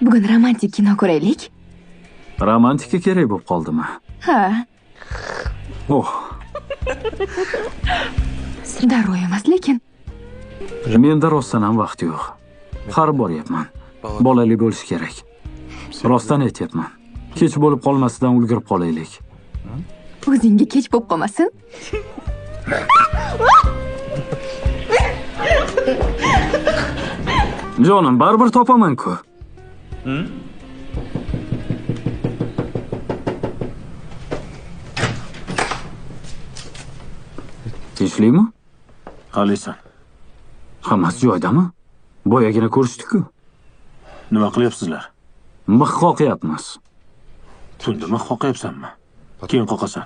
Bugun romantik kino ko'raylik. Romantika kerak bo'lib qoldimi? Ha. Oh. Darrov emas, lekin. Menda rostdan ham vaqt yo'q. Har boryapman. Bolali bo'lish kerak. Rostdan aytyapman. Kech bo'lib qolmasidan ulgurib qolaylik. O'zingga kech bo'lib qolmasin. Jonim, baribir topaman-ku. Tinchlikmi? Qalaysan? Hammasi joyidami? Boyagina ko'rishdik-ku. Nima qilyapsizlar? Mix qoqyapmiz. Tunda mix qoqyapsanmi? Keyin qoqasan.